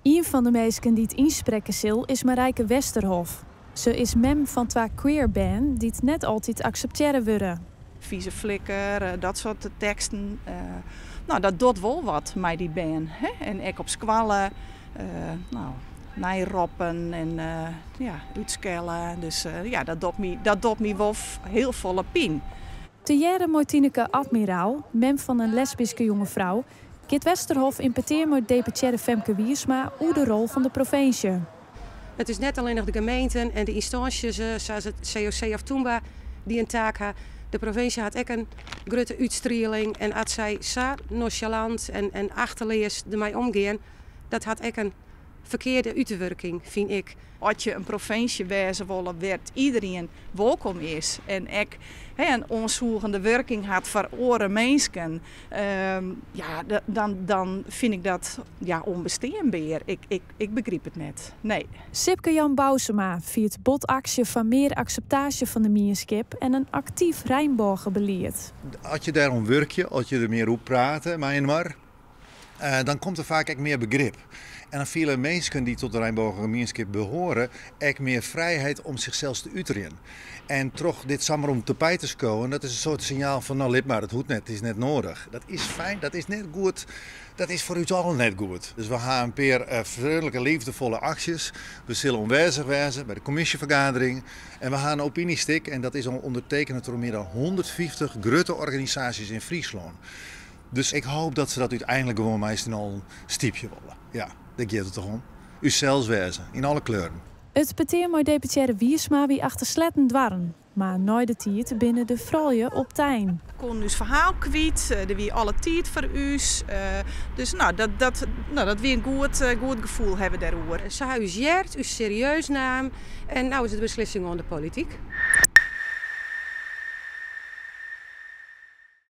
Ien fan de minsken dy't ynsprekke sil is Marijke Westerhof. Se is mem fan twa queer bern dy't net altyd akseptearre wurde. Fize flikker, dat soart teksten. No, dat docht wol wat mei dy bern. Hè? En ek op skoalle, no, neiroppen en ja, útskelle. Dus ja, dat docht my wol hiel folle pyn. Tegearre mei Tineke Admiraal, mem fan in lesbyske jonge frou, giet Westerhof yn petear mei deputearre Femke Wiersma oer de rol fan de provinsje. It is net allinnich de gemeenten en de ynstânsjes sa as it COC of Tûmba dy't in taak ha. De provinsje hat ek in grutte útstrieling en as sy sa nonsjalant en achteleas dermei omgean, dat hat ek in ferkearde útwurking, fyn ik. As je in provinsje wêze wolle wêr't iderien wolkom is en ek in oansûgende wurking hat foar oare minsken, ja, dan fyn ik dat ja, ûnbesteanber. Ik begryp it net. Nee. Sipke Jan Bousema fiert bot aksje foar mear akseptaasje fan de mienskip en in aktyf reinbôgebelied. As je dêrom wurkje, as je der mear oer prate mei-inoar, dan komt der faak ek mear begrip. En dan fiele minsken dy't tot de reinbôgemienskip behoare ek mear frijheid om sichsels te uterjen. En troch dit samar om tapijt te skowen, dat is in soart sinjaal fan no lit mar, it hoecht net, it is net noadich. Dat is fijn, dat is net goed, dat is foar ús allen net goed. Dus we ha in pear freonlike, leafdefolle aksjes. We sille oanwêzich wêze by de kommisjefergadering en we ha in opinystik en dat is al ûndertekene troch mear dan 150 grutte organisaasjes yn Fryslân. Dus ik hoop dat se dat úteinlik gewoan mei syn allen stypje wolle. Ja, dêr giet it toch om. Ússels wêze, yn alle kleuren. It petear mei deputearre Wiersma wie achter sletten doarren. Mar nei de tiid binne de froulju optein. We koenen ús ferhaal kwyt, der wie alle tiid foar ús. Dus no, dat, no, dat wie in goed gefoel hawwe we dêroer. Se ha ús heard, ús serieus naam en no is it de beslissing oan de polityk.